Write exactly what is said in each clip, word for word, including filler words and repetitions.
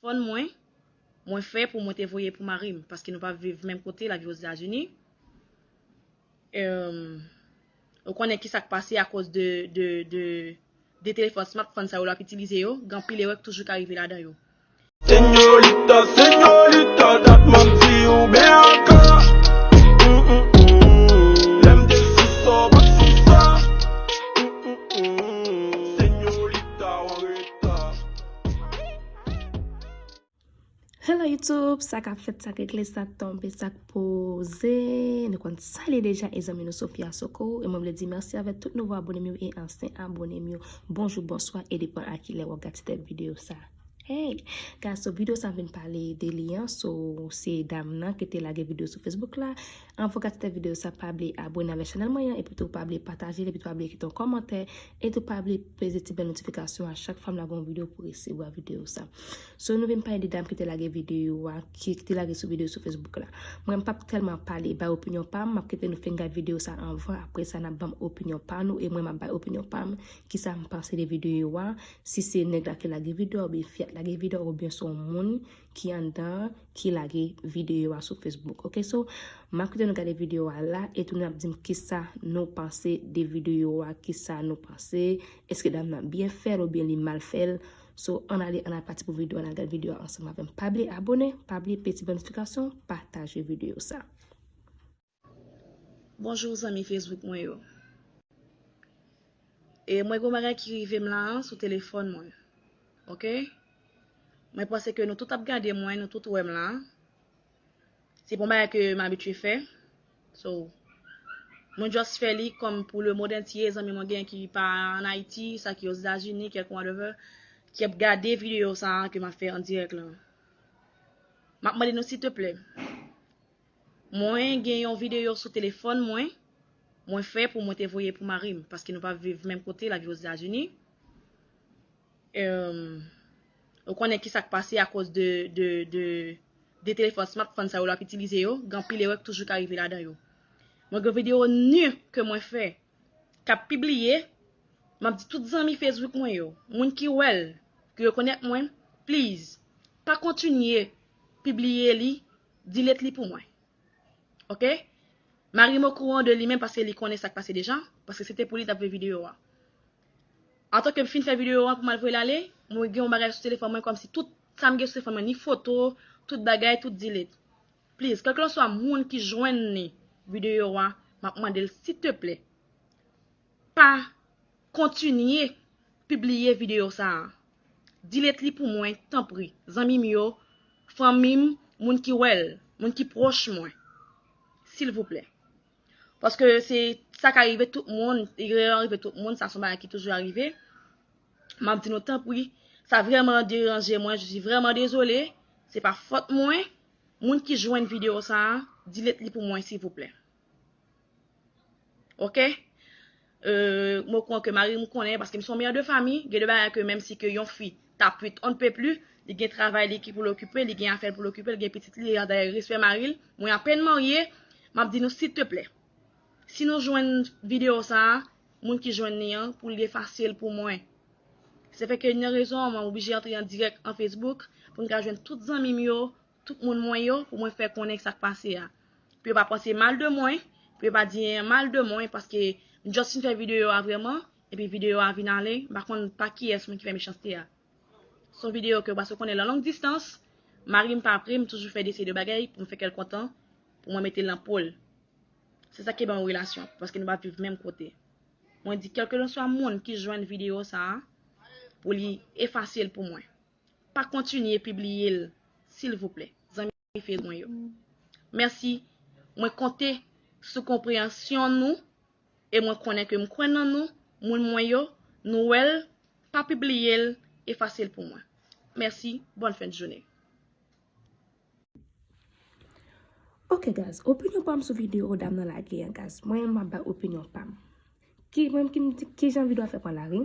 telefòn mwen, mwen fè pou mwen te voye pou mari m, paske nou pa viv menm kote, l ap viv Ozetazini. Em, ou konnen ki sa k pase akoz de, de, de, de telefòn smartphone sa yo l ap itilize yo, gen anpil erè k toujou ka rive ladan yo. Señorita, señorita, dat m ap di ou ven acá. Mm, mm, mm. Lè m te sou sa, w ap sou sa. Mm, mm, mm. Señorita, w an reta. Hello YouTube, sa k ap fèt, sa k regle, sa k tonbe, sa k poze. Nou konn sa l ye deja, e zanmi nou Sophia Soko. E mwen vle di mèsi avèk tout nouvo abone m yo e ansyen abone m yo. Bonjou, bonswa, e depann a kilè w ap gade tèt videyo sa. Hey, guys, so videyo sa m vin pale de li an, so se dam nan ki te lage videyo sou Facebook la. Anvan w gade tèt videyo sa, pa bliye abone avèk chanèl mwen an, epi tou pa bliye pataje l, epi tou pa bliye kite yon kòmantè, e tou pa bliye peze ti bèl notifikasyon a chak fwa m lage yon videyo pou w resevwa videyo sa. So nou vin pale de dam ki te lage videyo a, ki, ki te lage sou videyo sou Facebook la. Mwen m p ap tèlman pale, bay opinyon pa m, m ap kite nou fin gade videyo sa anvan, apre sa n ap ban m opinyon pa nou, e mwen m ap bay opinyon pa m, kisa m panse de videyo a, si se nèg la ki lage videyo a, oubyen fi a ki lage videyo a, oubyen se yon moun ki anndan, ki lage videyo a sou Facebook. Ok, so, m ap kite nou gade videyo a la, e tou n ap di m kisa nou panse de videyo a, kisa nou panse, èske dam nan byen fè l oubyen li mal fè l. So, ann ale, ann al pati pou videyo a, ann al gade videyo a ansanm avè m. Pa bliye abone, pa bliye peze ti bèl notifikasyon, pataje videyo sa. Bonjou zanmi Facebook mwen yo. E mwen gen yon bagay ki rive m la an sou telefòn mwen. Ok? Mwen panse ke nou tout ap gade mwen, nou tout wè m la. Se pa yon bagay ke m abitye fè. So, mwen just fè li kòm pou le monde entier, zanmi mwen gen ki pa ann Ayiti, sa ki Ozetazini, kèlke whatever, ki ap gade videyo sa a ke m ap fè an dirèk la. M ap mande nou, silteplè, mwen gen yon videyo sou telefòn mwen, mwen fè pou mwen te voye pou mari m, paske nou pa viv menm kote, l ap viv Ozetazini. Em, ou konnen ki sa k pase akoz de, de, de, de telefòn smartphone sa yo l ap itilize yo, gen anpil erè k toujou ka rive ladan yo. Mwen gen videyo nu ke mwen fè, k ap pibliye, m ap di tout zanmi Facebook mwen yo, moun ki wè l, ki rekonèt mwen, please, pa kontinye pibliye li, delete li pou mwen. Ok? Mari m okouran de li menm paske li konnen sa k pase deja, paske se te pou li t ap veye videyo a. Antanke m fin fè videyo a pou m al voye l ale, mwen gen yon bagay sou telefòn mwen kòmsi tout sa m gen sou telefòn mwen, ni foto, tout bagay, tout delete. Please, kèlkeswa moun ki jwenn ni videyo a, m ap mande l, silteplè, pa kontinye pibliye videyo sa a. Delete li pou mwen, tanpri. Zanmi m yo, fanmi m, moun ki wè l, moun ki pwòch mwen. Silvouplè. Paske se sa ka rive tout moun, erè an rive tout moun, sa se yon bagay ki toujou rive. M ap di nou tanpri, sa vrèman deranje mwen, je suis vraiment désolée, se pa fòt mwen. Moun ki jwenn videyo sa a, delete li pou mwen, silvouplè. Ok? Euh, mwen kwè ke mari m konnen, paske m se yon mè de fami, gen de bagay ke menm si ke yon fi t ap wit on ne peut plus, li gen travay li ki pou l okipe, li gen afè l pou l okipe, li gen pitit li, dayè respè mari l, mwen apèn marye, m ap di nou silteplè, si nou jwenn videyo sa a, moun ki jwenn li an, pou l efase l pou mwen. Se fè ke yon rezon, mwen oblije antre an dirèk an Facebook, pou m ka jwenn tout zanmi m yo, tout moun mwen yo, pou mwen fè konnen sa k pase a. Pou yo pa panse mal de mwen, pou yo pa di anyen mal de mwen, paske m just fin fè videyo a vrèman, epi videyo a vin ale, m pa konn pa kiyès moun ki fè mechanste a. Se yon videyo ke w pa sot konnen nan long distans, mari m pa pre, m toujou fè de seri de bagay pou m fè kè l kontan, pou mwen mete l nan po l. Se sa ki ban yon relasyon, paske nou pa viv menm kote. Mwen di, kèlkeswa moun ki jwenn videyo sa a, pou li efase l pou mwen. Pa kontinye pibliye l, silvouplè, zanmi Facebook mwen yo. Mèsi. Mwen konte sou konpreyansyon nou, e mwen konnen ke m kwè nan nou, moun mwen yo, nou wè l, pa pibliye l, efase l pou mwen. Mèsi, bòn fen de jounen. Ok, guys, opinyon pa m sou videyo dam nan lage an, guys. Mwen, m ap bay opinyon pa m. Ki, mwen, ki, ki jan videyo a fè pran lari?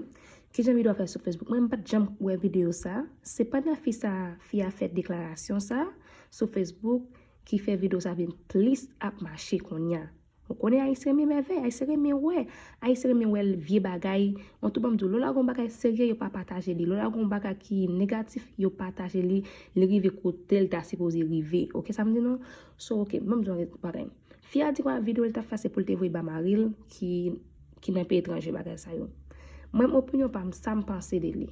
Ki jan videyo a fè sou Facebook? Mwen, m pa t janm wè videyo sa. Se pandan fi sa, fi a fè deklarasyon sa sou Facebook ki fè videyo sa vin plis ap mache kounye a. Ou konnen Ayisyen renmen mèvèy, Ayisyen renmen wè, Ayisyen renmen wè vye bagay. An tou ban m di w, lè w lage yon bagay serye, yo pa pataje li. Lè w lage yon bagay ki negatif, yo pataje li. Li rive kote l ta sipoze rive. Oke, sa m di nou? So, oke, ban m di w yon bagay. Fi a di kwa videyo li t ap fè se pou l te voye ba mari l ki, ki nan peyi etranje, bagay sa yo. Mwen, opinyon pa m, sa m panse de li.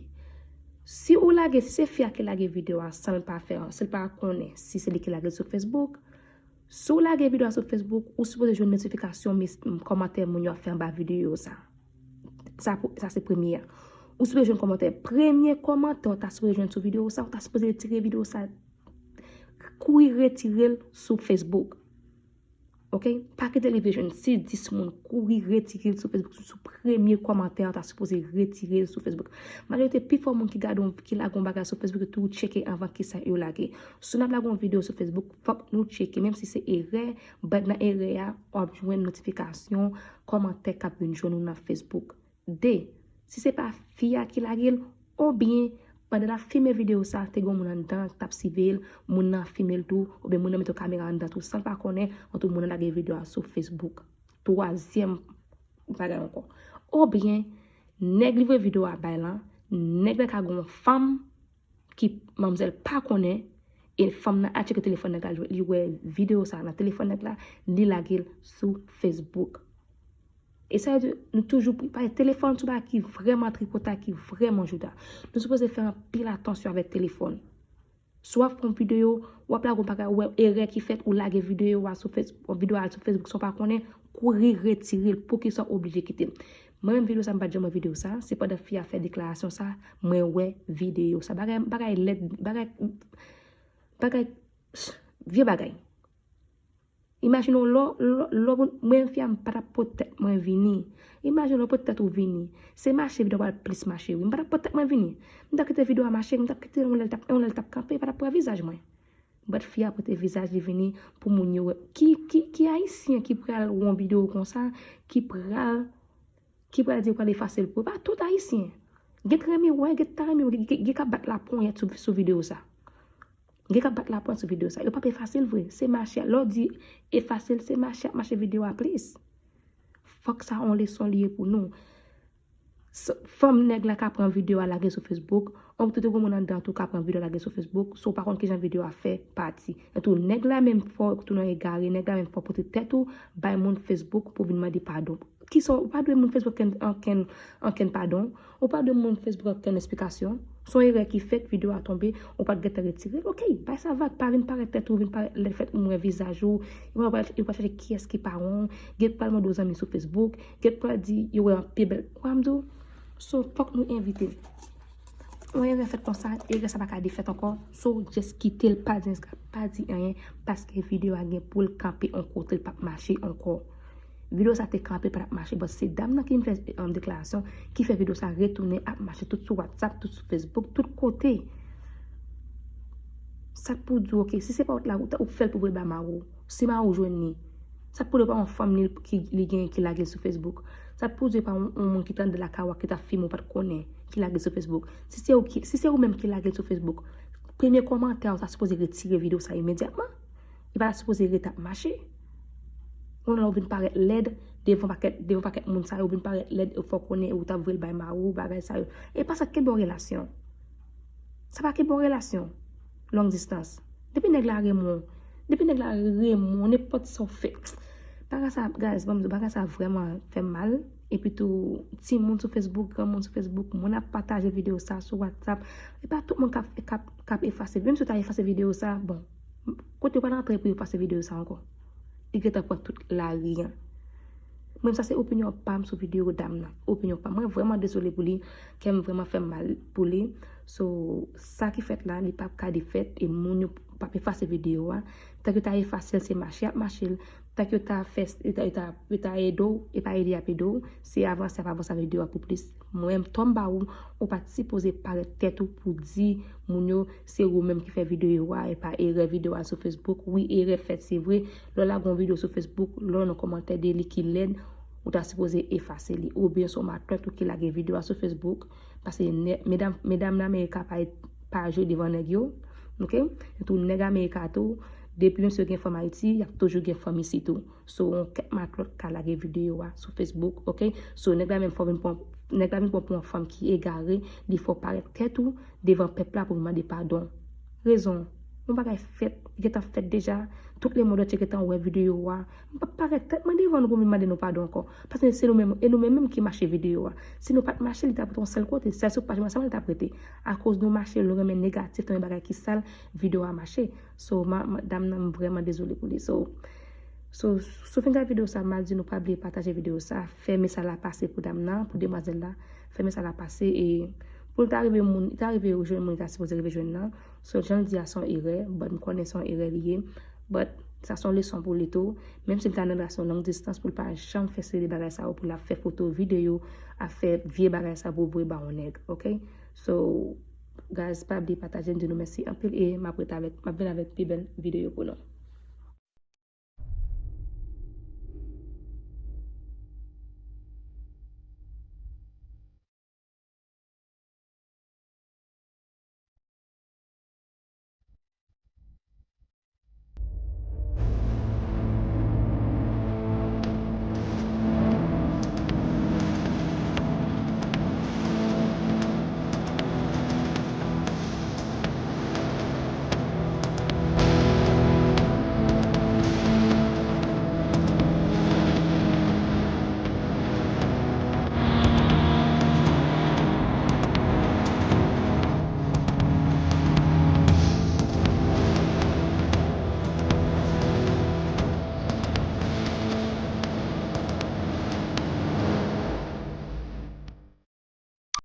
Si ou lage, si se fi a ki lage videyo a san l pa fè, san l pa konnen si se li ki lage l sou Facebook, si w lage videyo a sou Facebook, ou sipoze jwenn notifikasyon, kòmantè moun yo ap fè anba videyo sa. Sa, sa se premye a. Ou sipoze jwenn kòmantè. Premye kòmantè ou ta sipoze jwenn sou videyo sa, ou ta sipoze retire videyo sa. Kouri retire l sou Facebook. Oke? Pa kite li vle jwenn. Si dis moun, kouri retire l sou Facebook. Sou, sou premye kòmantè ou ta sipoze retire l sou Facebook. Majorite pifò moun ki gade yon, ki lage yon bagay sou Facebook, yo toujou tcheke anvan kisa yo lage. Si n ap lage yon videyo sou Facebook, fòk nou tcheke, menm si se erè, but nan erè a, w ap jwenn notifikasyon, kòmantè k ap vin jwenn ou nan Facebook. De, si se pa fi a ki lage l, oubyen pandan l ap filme videyo sa, te gen yon moun anndan k t ap siveye l, moun nan filme l tou, oubyen moun nan mete yon kamera anndan tou san l pa konnen, antou moun nan lage videyo a sou Facebook. Twazyèm bagay ankò. Oubyen, nèg li voye videyo a bay lan, nèg la ka gen yon fanm ki manmzèl pa konnen, e fanm nan al tcheke telefòn nèg la, li wè videyo sa nan telefòn nèg la, li lage l sou Facebook. E sa vle di, nou toujou pri, paske telefòn se yon bagay ki vrèman tripotay, ki vrèman jouda. Nou sipoze fè anpil atansyon avèk telefòn. Si w ap fè yon videyo, w ap lage yon bagay, ou wè erè ki fèt, ou lage videyo a sou Facebook, videyo a sou Facebook san w pa konnen, kouri retire l, poukisa w oblije kite l? Mwen menm videyo sa, m pa t janm wè videyo sa, se pandan fi a fè deklarasyon sa, mwen wè videyo sa. Bagay, bagay lèd, bagay, bagay, vye bagay. Imajine w, lò, lò, lò, mwen fi a, m pa t ap pot tèt mwen vini. Imajine w, lò w pot tèt ou vini. Se mache videyo a pral plis mache, wi. M pa t ap pot tèt mwen vini. M t ap kite videyo a mache, m t ap kite l yon lè l t ap, yon lè l t ap kanpe, pa t ap pran vizaj mwen. But fi a pote vizaj li vini pou moun yo wè. Ki, ki, ki Ayisyen ki pral wè yon videyo konsa, ki pral, ki pral di yo pral efase l pou yo? Pa tout Ayisyen. Gen k renmen wè, gen k ta renmen wè, gen, gen, gen k ap bat laponyèt sou, sou videyo sa. Gen k ap bat laponyèt sou videyo sa. Yo p ap efase l vre. Se mache a. Lè w di efase l, se mache ap mache videyo a plis. Fòk sa yon leson li ye pou nou. S-, fanm nèg la ka pran videyo a lage sou Facebook. Antou te gen moun anndan tou ka pran videyo a lage sou Facebook. So w pa konn kijan videyo a fè pati. Antou nèg la menm fò w tounen egare, nèg la menm fò w pote tèt ou bay moun Facebook pou vin mande padon. Kisa w pa dwe moun Facebook ankenn, ankenn, ankenn padon. Ou pa dwe moun Facebook ankenn esplikasyon. Se yon erè ki fèt, videyo a tonbe, ou pa t gentan retire l. Oke, bay sa vag, pa vin parèt tèt ou, vin parèt lèd fèt moun wè vizaj ou. Yo pa, yo pa chache kiyès ki paran w. Gen pral mande w zanmi sou Facebook. Gen pral di yo wè anpil bèl. Ou wè m di w? So, fòk nou evite. Yon erè fèt konsa, erè sa pa ka defèt ankò. So, just kite l, pa di, pa di anyen, paske videyo a gen pou l kanpe yon kote, l p ap mache ankò. Videyo sa te kanpe, pa t ap mache. But se dam nan ki vin fè, um, deklarasyon, ki fè videyo sa retounen ap mache tout sou WhatsApp, tout sou Facebook, tout kote. Sa k pou di w, oke, si se pa w t la, ou t, ou fè l pou voye ba mari w. Si mari w jwenn li, sa k pou di w pa yon fanm li, ki, li genyen ki lage l sou Facebook? Sa k pou di w pa yon, yon moun ki t anndan lakay ou a ki t ap filme w pa t konnen ki lage l sou Facebook? Si se ou ki, si se ou menm ki lage l sou Facebook, premye kòmantè ou ta sipoze retire videyo sa imedyatman. Li pa ta sipoze ret ap mache. Kounye a ou vin parèt lèd devan pakèt, devan pakèt moun sa yo, ou vin parèt lèd, fò konnen ou t ap voye l bay mari w, bagay sa yo. E pa sa k kenbe yon relasyon. Sa pa kenbe yon relasyon long distance. Depi nèg la renmen w, depi nèg la renmen w, nenpòt sa w fè. Bagay sa, guys, ban m di w, bagay sa vrèman fè m mal. Epi tou, timoun sou Facebook, granmoun sou Facebook, moun ap pataje videyo sa sou WhatsApp. E pa tout moun k ap, k ap, k ap efase. Menm si w ta efase videyo sa, bon, kote w pral antre pou efase videyo sa ankò? Li gentan pran tout lari a. Mwen, sa se opinyon pa m sou videyo dam nan. Opinyon pa m. Mwen vrèman dezole pou li. Kè m vrèman fè m mal pou li. So, sa ki fèt la, li p ap ka defèt. E moun yo p ap efase videyo a. Tank yo ta efase l, se mache y ap mache l. Tank yo ta fè, yo ta, yo ta, yo ta ede w, e pa ede y ap ede w. Se avanse y ap avanse ak videyo a pou plis. Mwen, m tò m ba ou, ou pa t sipoze parèt tèt ou pou di moun yo se ou menm ki fè videyo a, e pa erè videyo a sou Facebook. Wi, erè fèt, se vre. Lè w lage yon videyo sou Facebook, lè w nan kòmantè de li ki lèd, ou ta sipoze efase li. Oubyen se yon matant ou ki lage videyo a sou Facebook. Paske nè-, medam, medam nan Amerika pa, pa jwe devan nèg yo. Oke? Etou nèg Amerika tou, Depi mesye gen fanm Ayiti, y ap toujou gen fanm isi tou. So, yon kèk matlòt ka lage videyo a sou Facebook, ok? So, nèg la menm fò vin pran, nèg la vin pran pou yon fanm ki egare, li fè w parèt tèt ou devan pèp la pou vin mande padon. Rezon, yon bagay fèt, li gentan fèt deja, tout lemonn antye gentan wè videyo a. M p ap parèt tèt mwen devan nou pou m vin mande nou padon ankò. Paske se nou menm, e nou menm menm ki mache videyo a. Si nou pa t mache, li t ap rete yon sèl kote. Sèl sou paj mwen sèlman li t ap rete. Akoz nou mache, nou renmen negatif, nou renmen bagay ki sal, videyo a mache. So, ma, ma, dam nan, m vrèman dezole pou li. So, so, si w fin gade videyo sa, m ap di nou pa bliye pataje videyo sa, fè mesaj la pase pou dam nan, pou demwazèl la, fè mesaj la pase e pou l ta rive moun, ta rive jwenn moun li ta sipoze rive jwenn nan. So, jan l di a se yon erè, but m konnen se yon erè li ye, but sa se yon leson pou li tou, menm si l ta nan relasyon long distance, pou l pa janm fè seri de bagay sa yo, pou l ap fè foto, videyo, ap fè vye bagay sa pou voye ba yon nèg, ok? So, guys, pa bliye pataje, m di nou mèsi anpil e m ap ret avèk, m ap vin avèk pi bèl videyo pou nou.